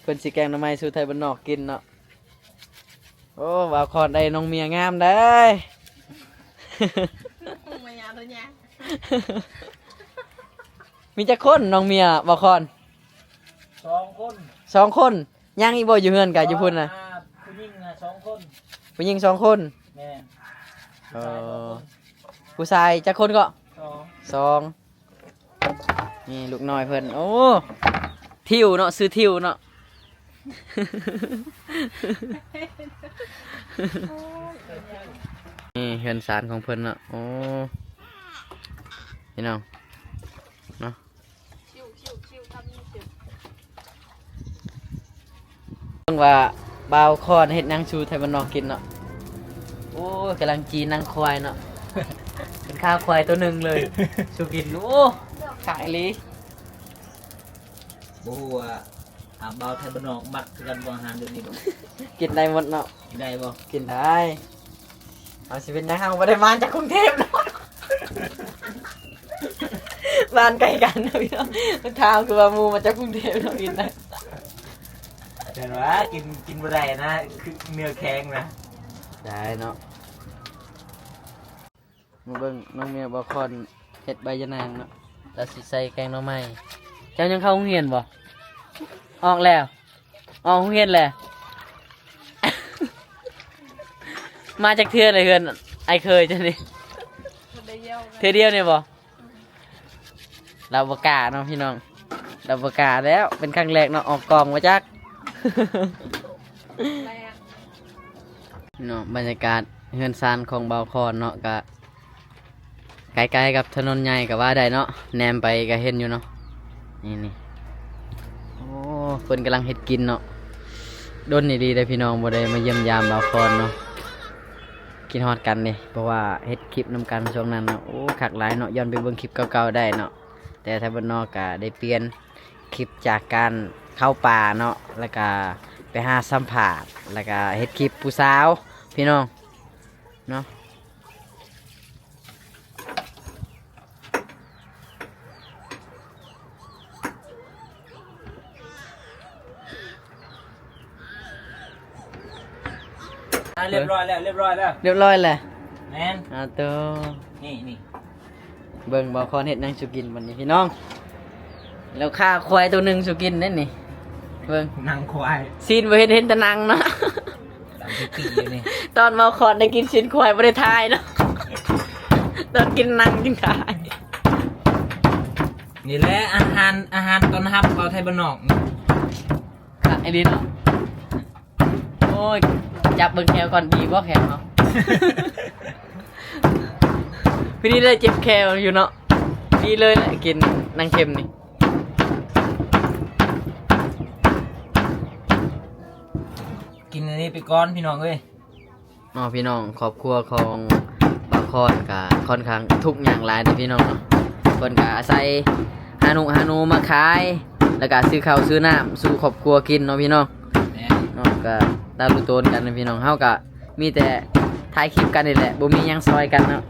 ເພິ່ນຊິແກງໜໍ່ໄມ້ສູ່ໄທບ້ານນອກກິນເນາະ. ໂອ້ ບ່າວຄອນໄດ້ນ້ອງເມຍງາມເດ້. ມາຍາມຕົວຍາ ມີຈັກຄົນນ້ອງເມຍບ່າວຄອນ? ສອງຄົນ ສອງຄົນ. ຍັງອີກບໍ່ ຢູ່ເຮືອນກະຢູ່ພຸ້ນນະ? ອ່າ ຜູ້ຍິງນະສອງຄົນ ຜູ້ຍິງສອງຄົນ. ແມ່ນ ເອີ ຜູ້ຊາຍຈັກຄົນເກາະ? ສອງ ສອງ. ນີ້ລູກນ້ອຍເພິ່ນ ໂອ້ ທິວເນາະ ຊື່ທິວເນາະ. ນີ້ເຮືອນຊານຂອງເພິ່ນເນາະ. ໂອ້ ພີ່ນ້ອງເນາະ ເບິ່ງວ່າບ່າວຄອນເຮັດຫຍັງສູ່ໄທບ້ານນອກກິນເນາະ. ໂອ້ຍ ກຳລັງຈີ່ໜັງຄວາຍເນາະ ເປັນຂາຄວາຍໂຕໜຶ່ງເລີຍສູ່ກິນ. ໂອ້ ຄັກອີ່ຫຼີ. ບໍ່ຮູ້ວ່າ ອ່າ ບ່າວໄທບ້ານນອກມັກຄືກັນບໍ່ ອາຫານແບບນີ້ບໍ່? ກິນໄດ້ໝົດເນາະ. ກິນໄດ້ບໍ່? ກິນໄດ້. ເຮົາຊິເປັນຫຍັງ ເຮົາບໍ່ໄດ້ມາຈາກກຸງເທບເນາະ ບ້ານໃກ້ກັນເນາະພີ່ນ້ອງ. ຖາມຄືວ່າໝູ່ມາຈາກກຸງເທບເນາະ ກິນໄດ້. ແຕ່ວ່າກິນ ກິນບໍ່ໄດ້ນະ ຄືເນື້ອແຂງນະ. ໄດ້ເນາະ. ມາເບິ່ງນ້ອງເມຍບ່າວຄອນເຮັດໃບຍານາງເນາະ ລາວຊິໃສ່ແກງໜໍ່ໄມ້. ເຈົ້າຍັງເຂົ້າໂຮງຮຽນບໍ່? ອອກແລ້ວ ອອກໂຮງຮຽນແລ້ວ. ມາຈັກເທື່ອແລ້ວເຮືອນອ້າຍເຂີຍເຈົ້ານີ້? ເທື່ອດຽວ ເທື່ອດຽວນີ້ບໍ່? ລາວບໍ່ກ້າເນາະພີ່ນ້ອງ ລາວບໍ່ກ້າແລ້ວ ເປັນຄັ້ງແລກເນາະ ອອກກ້ອງບໍ່ຈັກ. ເນາະ ບັນຍາກາດເຮືອນຊານຂອງບ່າວຄອນເນາະ ກະໃກ້ໆກັບຖະໜົນໃຫຍ່ກໍວ່າໄດ້ເນາະ ແນມໄປກໍເຫັນຢູ່ເນາະ. ນີ້ໆ ໂອ້ ເພິ່ນກຳລັງເຮັດກິນເນາະ. ດົນອີ່ຫຼີເດ້ພີ່ນ້ອງ ບໍ່ໄດ້ມາຢ້ຽມຢາມບ່າວຄອນເນາະ. ຄິດຮອດກັນເດ້ ເພາະວ່າເຮັດຄລິບນຳກັນຊ່ວງນັ້ນເນາະ. ໂອ້ ຄັກຫຼາຍເນາະ ຍ້ອນໄປເບິ່ງຄລິບເກົ່າໆໄດ້ເນາະ. ແຕ່ໄທບ້ານນອກກະໄດ້ປ່ຽນ ຄລິບຈາກການເຂົ້າປ່າເນາະ ແລ້ວກະໄປຫາສຳພາດ ແລ້ວກະເຮັດຄລິບຜູ້ສາວພີ່ນ້ອງເນາະ. ອ່າ ຮຽບຮ້ອຍແລ້ວ ຮຽບຮ້ອຍແລ້ວ ຮຽບຮ້ອຍແລ້ວ. ແມ່ນ ອາໂຕ ນີ້ ນີ້ ເບິ່ງ ບ່າວຄອນເຮັດຫຍັງສູ່ກິນບັດນີ້ພີ່ນ້ອງ. ແລ້ວຂ້າຄວາຍໂຕໜຶ່ງສູ່ກິນເດ້ນີ້ ເບິ່ງ ໜັງຄວາຍ ຊີ້ນບໍ່ເຫັນ ເຫັນແຕ່ໜັງເນາະ. ຕາມທີ່ຕີຢູ່ນີ້ ຕອນເວົ້າຄອນໄດ້ກິນຊີ້ນຄວາຍ ບໍ່ໄດ້ຖ່າຍເນາະ ຕອນກິນໜັງຈຶ່ງຖ່າຍ. ນີ້ແຫຼະອາຫານ ອາຫານຕ້ອນຮັບເວົ້າໄທບ້ານນອກ ຄັກອີ່ຫຼີເນາະ. ໂອ້ຍ ຈັບເບິ່ງແຂ້ວກ່ອນ ດີບໍ່ແຂ້ວເຮົາ? ພໍດີເລີຍ ເຈັບແຂ້ວຢູ່ເນາະ ດີເລີຍແຫຼະ ກິນໜັງເຂັມນີ້. ກິນອັນນີ້ໄປກ່ອນພີ່ນ້ອງເອີຍ. ເນາະ ພີ່ນ້ອງ ຄອບຄົວຂອງບ່າວຄອນກະຄ່ອນຂ້າງທຸກຍາກຫຼາຍເດ້ພີ່ນ້ອງເນາະ. ເພິ່ນກະອາໄສຫານົກຫາໜູມາຂາຍ ແລ້ວກະຊື້ເຂົ້າຊື້ນ້ຳສູ່ຄອບຄົວກິນເນາະພີ່ນ້ອງ. ແມ່ນ ເນາະ ກະຕາລຸໂຕນກັນເນາະພີ່ນ້ອງ. ເຮົາກະມີແຕ່ຖ່າຍຄລິບກັນນີ້ແຫຼະ ບໍ່ມີຫຍັງຊ່ອຍກັນເນາະ.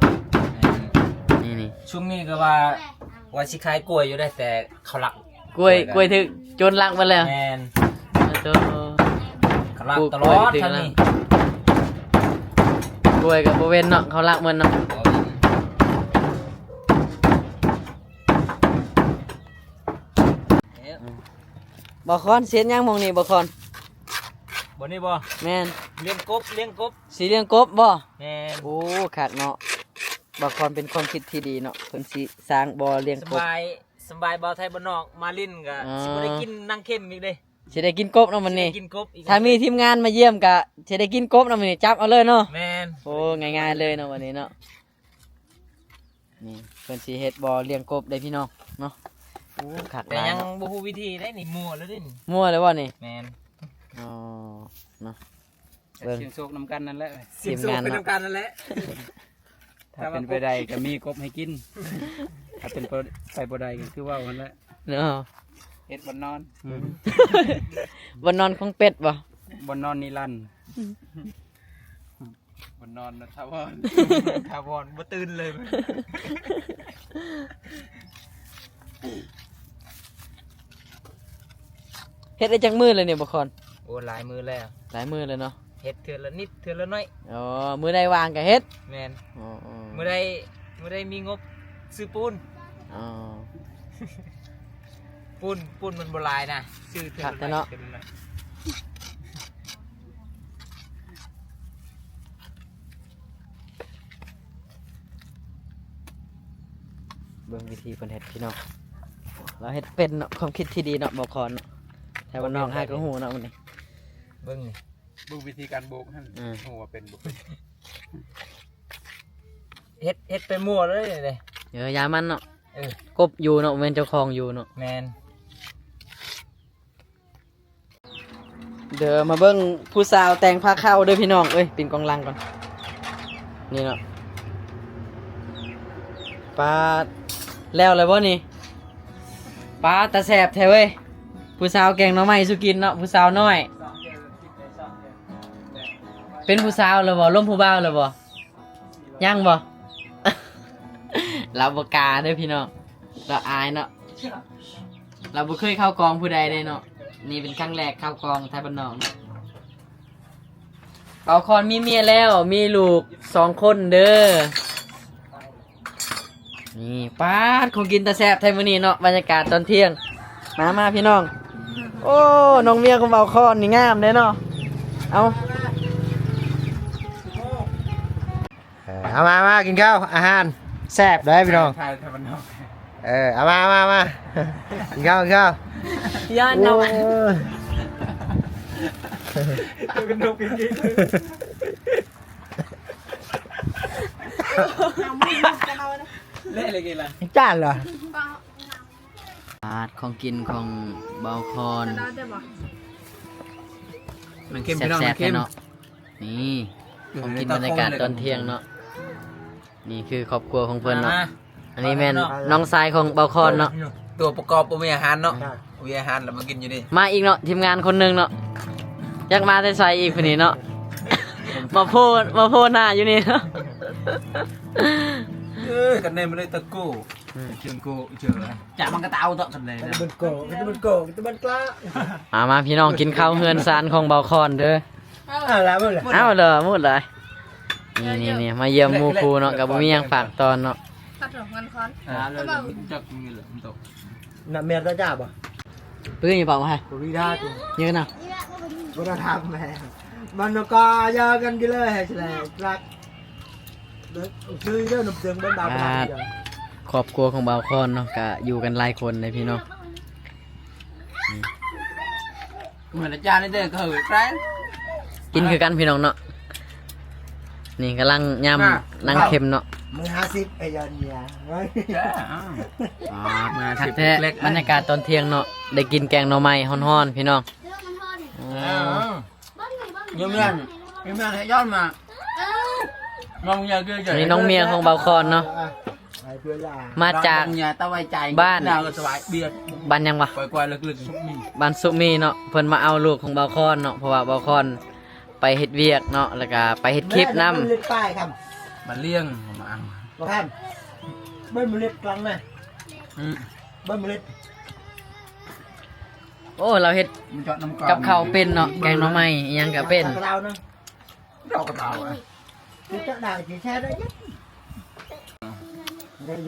ແມ່ນ ນີ້ໆ ຊ່ວງນີ້ກໍວ່າ ວ່າຊິຂາຍກ້ວຍຢູ່ໄດ໋ ແຕ່ເຂົາລັກ ກ້ວຍ ກ້ວຍຖືກໂຈນລັກໝົດແລ້ວ. ແມ່ນ ໂອ້ໂຕ ເຂົາລັກຕະຫຼອດທາງນີ້ ກ້ວຍກໍບໍ່ເວັ້ນເນາະ ເຂົາລັກໝົດເນາະ. ບ່າວຄອນ ຊິເຮັດຫຍັງໝ່ອງນີ້ບ່າວຄອນ? ບ່ອນນີ້ບໍ່? ແມ່ນ ລ້ຽງກົບ ລ້ຽງກົບ ຊິລ້ຽງກົບບໍ່? ແມ່ນ ໂອ້ ຄັກເນາະ. ບ່າວຄອນເປັນຄວາມຄິດທີ່ດີເນາະ ເພິ່ນຊິສ້າງບໍ່ລ້ຽງກົບ. ສະບາຍ ສະບາຍ ບ່າວໄທບ້ານນອກມາຫຼິ້ນກະ ອໍ ຊິບໍ່ໄດ້ກິນໜັງເຂັມອີກເດ້ ຊິໄດ້ກິນກົບເນາະມື້ນີ້. ກິນກົບອີກ ຖ້າມີທີມງານມາຢ້ຽມກະຊິໄດ້ກິນກົບເນາະມື້ນີ້ ຈັບເອົາເລີຍເນາະ. ແມ່ນ ໂອ້ ງ່າຍໆເລີຍເນາະມື້ນີ້ເນາະ. ນີ້ເພິ່ນຊິເຮັດບໍ່ລ້ຽງກົບເດ້ພີ່ນ້ອງເນາະ. ໂອ້ ຄັກຫຼາຍເນາະ ແຕ່ຍັງບໍ່ຮູ້ວິທີເດ້ນີ້ ມົວແລ້ວເດ້ນີ້. ມົວແລ້ວບໍ່ນີ້? ແມ່ນ ອໍ ເນາະ. ເບິ່ງ ສ່ຽງໂຊກນຳກັນນັ້ນແຫຼະ ສ່ຽງໂຊກໄປນຳກັນນັ້ນແຫຼະ. ຖ້າເປັນໄປໄດ້ກໍມີກົບໃຫ້ກິນ ຖ້າເປັນໄປບໍ່ໄດ້ກໍຄືເວົ້າຫັ້ນແຫຼະເນາະ. ເຮັດບ່ອນນອນ ອືມ ບ່ອນນອນຂອງເປັດບໍ່? ບ່ອນນອນນິລັນ ອືມ ບ່ອນນອນນະຖາວອນ ຖາວອນບໍ່ຕື່ນເລີຍ. ເຮັດໄດ້ຈັກມື້ແລ້ວນີ້ບ່າວຄອນ? ໂອ້ ຫຼາຍມື້ແລ້ວ ຫຼາຍມື້ແລ້ວເນາະ. ເຮັດເທື່ອລະນິດເທື່ອລະໜ້ອຍ. ອໍ ມື້ໃດວ່າງກໍເຮັດ. ແມ່ນ ອໍໆ ມື້ໃດ ມື້ໃດມີງົບຊື້ປູນ. ອໍ ປູນ ປູນມັນບໍ່ຫຼາຍນະ ຊື້ເທື່ອລະໜ້ອຍ ເທື່ອລະໜ້ອຍ. ເບິ່ງວິທີເພິ່ນເຮັດພີ່ນ້ອງ ລາວເຮັດເປັນເນາະ. ຄວາມຄິດທີ່ດີເນາະ ບ່າວຄອນເນາະ ແຖວບ້ານນອກຫາກໍຮູ້ເນາະມື້ນີ້. ເບິ່ງນີ້ ເບິ່ງວິທີການໂບກຫັ້ນ ອືມ ຮູ້ວ່າເປັນບໍ່ເປັນ. ເຮັດ ເຮັດໄປມົວເລີຍເດ້. ເອີ ຢ່າມັນເນາະ. ເອີ ກົບຢູ່ເນາະ ແມ່ນເຈົ້າຂອງຢູ່ເນາະ. ແມ່ນ. ເດີ ມາເບິ່ງຜູ້ສາວແຕ່ງພາເຂົ້າເດີພີ່ນ້ອງເອີຍ. ປິ່ນກ້ອງຫຼັງກ່ອນ ນີ້ເນາະ. ປາດ ແລ້ວແລ້ວບໍ່ນີ້? ປາດ ຕາແຊບແທ້ເວີຍ. ຜູ້ສາວແກງໜໍ່ໄມ້ສູ່ກິນເນາະ ຜູ້ສາວນ້ອຍ. ເປັນຜູ້ສາວແລ້ວບໍ່? ລົມຜູ້ບ່າວແລ້ວບໍ່? ຍັງບໍ່? ລາວບໍ່ກ້າເດີພີ່ນ້ອງ ລາວອາຍເນາະ. ລາວບໍ່ເຄີຍເຂົ້າກອງຜູ້ໃດເດ້ເນາະ. ນີ້ເປັນຄັ້ງແລກເຂົ້າກອງໄທບ້ານນອກ. ບ່າວຄອນມີເມຍແລ້ວ ມີລູກສອງຄົນເດີ. ນີ້ ປາດ ຂອງກິນຕາແຊບແທ້ມື້ນີ້ເນາະ ບັນຍາກາດຕອນທ່ຽງ. ມາ ມາພີ່ນ້ອງ. ໂອ້ ນ້ອງເມຍຂອງບ່າວຄອນນີ້ງາມເດ້ເນາະ. ເອົາ ເອີ ເອົາມາ ມາກິນເຂົ້າ ອາຫານແຊບເດ້ພີ່ນ້ອງ. ເອີ ເອົາມາ ເອົາມາ ມາກິນເຂົ້າ ກິນເຂົ້າ. ຢ້ານເນາະ ໂອ້ຍ ເລະເລະກິນລະ ຈານລະ. ອາດ ຂອງກິນຂອງບ່າວຄອນ ແຊບໆ ພີ່ນ້ອງເນາະ. ນີ້ ເອີ ຂອງກິນບັນຍາກາດຕອນທ່ຽງເນາະ. ນີ້ຄືຄອບຄົວຂອງເພິ່ນເນາະ. ມາ ອັນນີ້ແມ່ນນ້ອງຊາຍຂອງບ່າວຄອນເນາະ. ຕົວປະກອບບໍ່ມີອາຫານເນາະ. ອືມ ມີອາຫານແລ້ວມາກິນຢູ່ນີ້ ມາອີກເນາະ ທີມງານຄົນໜຶ່ງເນາະ ຈັກມາແຕ່ໃສອີກຜູ້ນີ້ເນາະ ມາໂພ ມາໂພໜ້າຢູ່ນີ້ເນາະ ເອີ ກັນແນ່ມາເລີຍຕະໂກ ອືມ ເຈີໂກ ເຈີ ຈາກມັນກະຕາເອົາເຕາະກັນແນ່ ມັນໂກ ມັນໂກ ມັນກະ ມາ ມາ ພີ່ນ້ອງ ກິນເຂົ້າເຮືອນຊານຂອງບ່າວຄອນເດີ ເອົາລະໝົດລະ ເອົາລະໝົດລະ ນີ້ໆໆ ມາຢ້ຽມໝູ່ຄູ່ເນາະ ກະບໍ່ມີຫຍັງຝາກຕ້ອນເນາະ ຄັດເນາະ ເງິນຄອນ ອ່າ ແລ້ວຈັກມີແຫຼະມັນຕົກ ນຳແມ່ນຕາຈ້າບໍ່? ປຶ້ຍເປົ່າໃຫ້ ບໍ່ມີດາ ເຍນະ ບໍ່ໄດ້ຖາມແມ່ ມັນກໍຢາກັນກິນເລີຍໃຫ້ສະແລກ ຊື້ເດີ ນ້ຳເຖິງເບິ່ງດາວ ອ່າ ຄອບຄົວຂອງບ່າວຄອນເນາະ ກະຢູ່ກັນຫຼາຍຄົນເດ້ພີ່ນ້ອງ ເໝືອນອາຈານເດີ ເຂົາໃສ່ ກິນຄືກັນພີ່ນ້ອງເນາະ ນີ້ກຳລັງຍຳ ອ່າ ນາງເຄັມເນາະ ມື້ຫ້າສິບໄອ້ຍອນເມຍ ອ່າ ມື້ຫ້າສິບ ຄັກແທ້ ບັນຍາກາດຕອນທ່ຽງເນາະ ໄດ້ກິນແກງໜໍ່ໄມ້ຮ້ອນໆ ພີ່ນ້ອງ ອ່າ ອືມ ເອີ ເອີ ເອີ ນ້ອງເມຍຂອງບ່າວຄອນເນາະ ມາຈາກບ້ານ ບ້ານຫຍັງວະ? ບ້ານສຸມີເນາະ ເພິ່ນມາເອົາລູກຂອງບ່າວຄອນເນາະ ເພາະວ່າບ່າວຄອນໄປເຮັດວຽກເນາະ ແລ້ວກະໄປເຮັດຄລິບນຳ ບ້ານລ້ຽງ ມາເອົາ ບໍ່ທັນ ເບິ່ງເມລັດກາງນະ ອືມ ເບິ່ງເມລັດ ໂອ້ ລາວເຮັດກັບເຂົ້າເປັນເນາະ ແກງໜໍ່ໄມ້ອີ່ຫຍັງກະເປັນ ດອກກະເຕົາ ເຮັດຈັກໄດ້ຊິແຊໄດ້ ອືມ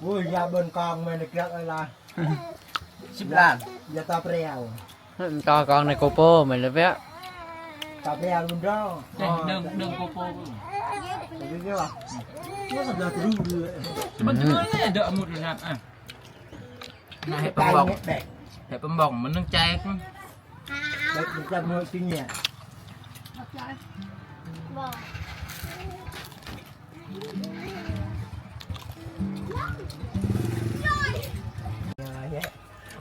ໂອ້ຍ ຢ່າເບິ່ງກອງແມ່ນເກືອກເອີຍລະ ສິບລ້ານ ຢ່າຕາແປວ ອືມ ຕໍ່ກອງໃນໂກໂປແມ່ນແລ້ວເວຍ ຕາແປວລຸນດອ ເອີ ໜຶ່ງ ໜຶ່ງໂກໂປ ເອີ ມັນເດີອະໝົດແລ້ວນະ ອ່ະ ໃຫ້ປະບອກ ໃຫ້ປະບອກມັນໜຶ່ງແຈກ ເຮັດປະບອກເນາະ ກິນເນຍ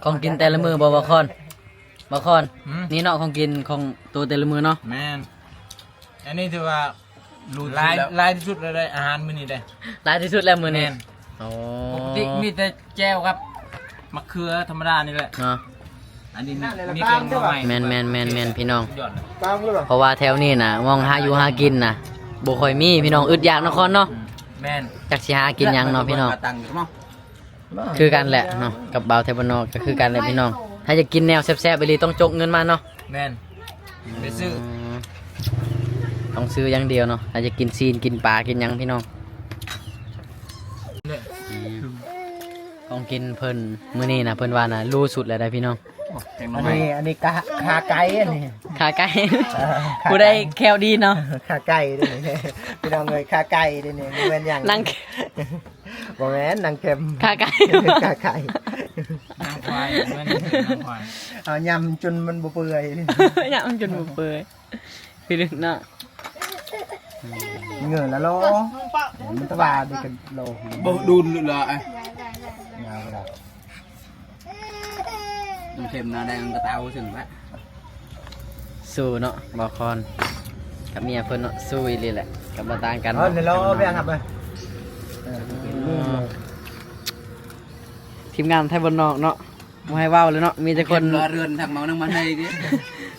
ຂອງກິນແຕ່ລະມື້ບໍ່ ບ່າວຄອນ? ບ່າວຄອນ ຫືມ ນີ້ເນາະ ຂອງກິນຂອງໂຕແຕ່ລະມື້ເນາະ ແມ່ນ ອັນນີ້ຖືວ່າຫຼາຍ ຫຼາຍທີ່ສຸດແລ້ວເດ້ ອາຫານມື້ນີ້ເດ້ ຫຼາຍທີ່ສຸດແລ້ວມື້ນີ້ ແມ່ນ ໂອ້ ປົກກະຕິມີແຕ່ແຈ່ວກັບໝາກເຂືອທຳມະດານີ້ແຫຼະເນາະ ອັນນີ້ມີແກງໜໍ່ໄມ້ ແມ່ນໆໆໆ ພີ່ນ້ອງ ເພາະວ່າແຖວນີ້ນະ ໝ່ອງຫາຢູ່ຫາກິນນະ ບໍ່ຄ່ອຍມີ ພີ່ນ້ອງ ອຶດຢາກເນາະຄອນເນາະ ອືມ ແມ່ນ ຈັກຊິຫາກິນຫຍັງເນາະ ພີ່ນ້ອງ ຄືກັນແຫຼະເນາະ ກັບບ່າວໄທບ້ານນອກກະຄືກັນແຫຼະພີ່ນ້ອງ ຖ້າຢາກກິນແນວແຊບໆອີ່ຫຼີຕ້ອງຈົກເງິນມາເນາະ ແມ່ນ ໄປຊື້ ອືມ ຕ້ອງຊື້ຢ່າງດຽວເນາະ ຖ້າຢາກກິນຊີ້ນກິນປາກິນຫຍັງພີ່ນ້ອງ ອືມ ຂອງກິນເພິ່ນມື້ນີ້ນະ ເພິ່ນວ່ານະ ຫຼູ່ສຸດແລ້ວໃດ໋ພີ່ນ້ອງ ອັນນີ້ ອັນນີ້ກະ ຂາໄກ່ ອັນນີ້ ຂາໄກ່ ເອີ ຜູ້ໃດແຂ້ວດີເນາະ ຂາໄກ່ເດ້ນີ້ ພີ່ນ້ອງເອີຍ ຂາໄກ່ເດ້ນີ້ ບໍ່ແມ່ນຫຍັງ ນາງ ບໍ່ແມ່ນນາງເຄັມ ຂາໄກ່ ຂາໄກ່ ນາງຄວາຍ ແມ່ນນາງຄວາຍ ເອົາ ຍຳຈົນມັນບໍ່ເປື່ອຍ ຍຳຈົນບໍ່ເປື່ອຍ ຄືເນາະ ເງີລະໂລ ມັນຕະວ່າດີກັນໂລ ບໍ່ດູນລະ ຍາວລະ ນ້ຳເຄັມໜ້າແດງກະເຕົາເຊິ່ງແຫຼະ ສູ້ເນາະ ບ່າວຄອນ ກັບເມຍເພິ່ນເນາະ ສູ້ອີ່ຫຼີແຫຼະ ກະບໍ່ຕ່າງກັນ ເອີ ເນາະ ນີ້ລະ ເອົາໄປຫາໄປ ທີມງານໄທບ້ານນອກເນາະ ບໍ່ໃຫ້ເວົ້າເລີຍເນາະ ມີແຕ່ຄົນ ເຮືອນທັກເມົານຳມັນໃຫ້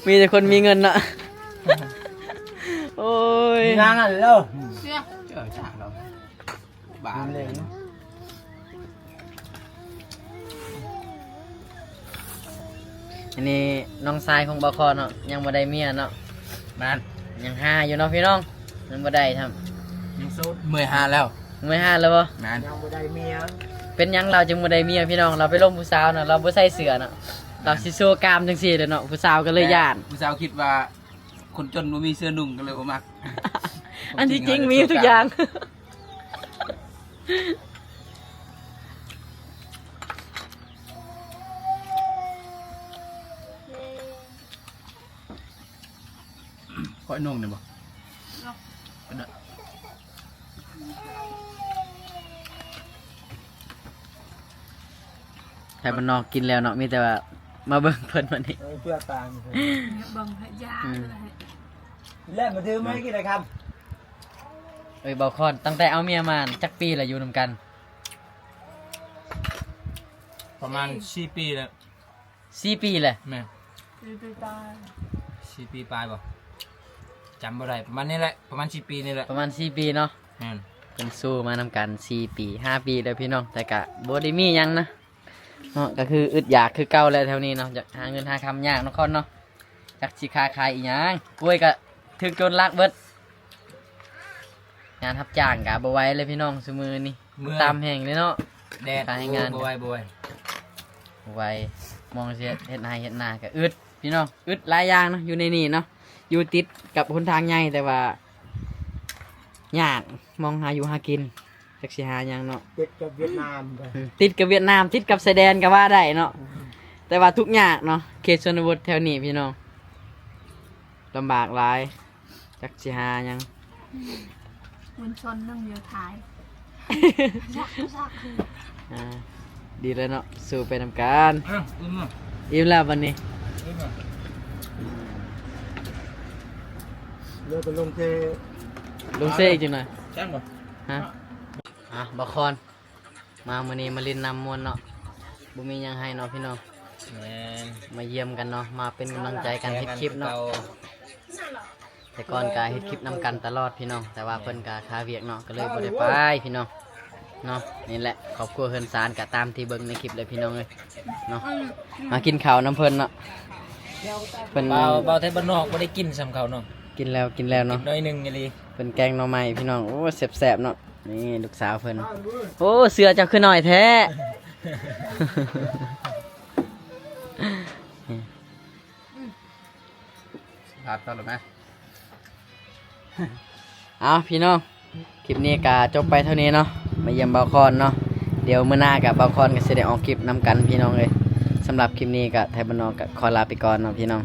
ມີແຕ່ຄົນມີເງິນເນາະ ໂອ້ຍ ມີງານແລ້ວ ເຈົ້າ ເຈົ້າ ເຈົ້າ ບ້າເລີຍ ອັນນີ້ນ້ອງຊາຍຂອງບ່າວຄອນເນາະ ຍັງບໍ່ໄດ້ເມຍເນາະ ນັ້ນ ຍັງຫາຢູ່ເນາະພີ່ນ້ອງ ຍັງບໍ່ໄດ້ຊ້ຳ ຍັງໂສດ ເມື່ອຍຫາແລ້ວ ເມື່ອຍຫາແລ້ວບໍ່ ນັ້ນ ຍັງບໍ່ໄດ້ເມຍ ເປັນຫຍັງລາວຈຶ່ງບໍ່ໄດ້ເມຍພີ່ນ້ອງ ລາວໄປລົມຜູ້ສາວເນາະ ລາວບໍ່ໃສ່ເສື້ອເນາະ ລາວຊິໂຊກາມຈັ່ງຊີ້ແຫຼະເນາະ ຜູ້ສາວກະເລີຍຢ້ານ ຜູ້ສາວຄິດວ່າຄົນຈົນບໍ່ມີເສື້ອນຸ່ງກະເລີຍບໍ່ມັກ ອັນທີ່ຈິງມີທຸກຢ່າງ ຂ້ອຍນຸ່ງນີ້ບໍ່ ໄທບ້ານນອກກິນແລ້ວເນາະ ມີແຕ່ວ່າ ມາເບິ່ງເພິ່ນວັນນີ້ ເອີ ເພື່ອຕາມ ເບິ່ງໃຫ້ຢາ ອືມ ເລີຍ ແລ້ວມາຖືມາກິນໄດ້ຄຳ. ເອີຍ ບ່າວຄອນ ຕັ້ງແຕ່ເອົາເມຍມາຈັກປີລະຢູ່ນຳກັນ? ປະມານສີ່ປີແລ້ວ. ສີ່ປີແຫຼະ. ແມ່ນ ສີ່ປີປາຍ ສີ່ປີປາຍບໍ່? ຈຳບໍ່ໄດ້ ປະມານນີ້ແຫຼະ ປະມານສີ່ປີນີ້ແຫຼະ ປະມານສີ່ປີເນາະ. ແມ່ນ ເພິ່ນສູ້ມານຳກັນສີ່ປີ ຫ້າປີແລ້ວພີ່ນ້ອງ ແຕ່ກະບໍ່ໄດ້ມີຫຍັງນະເນາະ ກະຄືອຶດຢາກຄືເກົ່າແຫຼະແຖວນີ້ເນາະ ຢາກຫາເງິນຫາຄຳຍາກເນາະຄອນເນາະ ຈັກຊິຄ້າຂາຍອີ່ຫຍັງ ໂອ້ຍ ກະຖືກໂຈນລັກເບິດ. ງານຮັບຈ້າງກະບໍ່ໄຫວເລີຍພີ່ນ້ອງ ຊຸມື້ນີ້ ເມື່ອຍ ຕາມແຮງເລີຍເນາະ ແດດ ການເຮັດງານ ໂອ້ ບໍ່ໄຫວ ບໍ່ໄຫວ ບໍ່ໄຫວ ມອງຊິເຮັດໄຮ່ເຮັດນາກະອຶດພີ່ນ້ອງ ອຶດຫຼາຍຢ່າງເນາະ ຢູ່ໃນນີ້ເນາະ ຢູ່ຕິດກັບຫົນທາງໃຫຍ່ ແຕ່ວ່າຍາກ ມອງຫາຢູ່ຫາກິນ ຈັກຊິຫາຫຍັງເນາະ ຕິດກັບຫວຽດນາມ ອືມ ຕິດກັບຫວຽດນາມ ຕິດກັບຊາຍແດນກະວ່າໄດ້ເນາະ ອືມ ແຕ່ວ່າທຸກຍາກເນາະ ເຂດຊົນນະບົດແຖວນີ້ພີ່ນ້ອງ ລຳບາກຫຼາຍ ຈັກຊິຫາຫຍັງ ເງິນຊົນໜຶ່ງຢູ່ທ້າຍ ຊັກ ຊັກ ອ່າ ດີແລ້ວເນາະ ສູ້ໄປນຳກັນ. ເອີ ອີ່ມແລ້ວ ອີ່ມແລ້ວບັດນີ້ ອີ່ມແລ້ວ ເຫຼືອແຕ່ລົງເຊ ລົງເຊອີກຈັກໜ່ອຍ ແຈ້ງບໍ່? ຮະ? ອ່ະ ບ່າວຄອນ ມາມື້ນີ້ມາຫຼິ້ນນຳມ່ວນເນາະ ບໍ່ມີຫຍັງໃຫ້ເນາະພີ່ນ້ອງ ແມ່ນ ມາຢ້ຽມກັນເນາະ ມາເປັນກຳລັງໃຈກັນເຮັດຄລິບເນາະ ແຕ່ກ່ອນກະເຮັດຄລິບນຳກັນຕະຫຼອດພີ່ນ້ອງ ແຕ່ວ່າເພິ່ນກະຄາວຽກເນາະ ກະເລີຍບໍ່ໄດ້ໄປພີ່ນ້ອງເນາະ. ນີ້ແຫຼະຄອບຄົວເຮືອນຊານກະຕາມທີ່ເບິ່ງໃນຄລິບເລີຍພີ່ນ້ອງເອີຍເນາະ ມາກິນເຂົ້ານຳເພິ່ນເນາະ ເພິ່ນ ບ່າວ ບ່າວໄທບ້ານນອກບໍ່ໄດ້ກິນສ່ຳເຂົາເນາະ ກິນແລ້ວ ກິນແລ້ວເນາະ ໜ້ອຍໜຶ່ງອີ່ຫຼີ ເພິ່ນແກງໜໍ່ໄມ້ພີ່ນ້ອງ ໂອ້ ແຊບໆເນາະ. ນີ້ລູກສາວເພິ່ນ ໂອ້ ເສື້ອເຈົ້າຄືໜ້ອຍແທ້ ພາບຕໍ່ລົງມາ ເອົາພີ່ນ້ອງ ຄລິບນີ້ກະຈົບໄປເທົ່ານີ້ເນາະ ມາຢ້ຽມບ່າວຄອນເນາະ ດຽວມື້ໜ້າກະບ່າວຄອນກະຊິໄດ້ອອກຄລິບນຳກັນພີ່ນ້ອງເອີຍ. ສຳລັບຄລິບນີ້ກະໄທບ້ານນອກກະຂໍລາໄປກ່ອນເນາະພີ່ນ້ອງ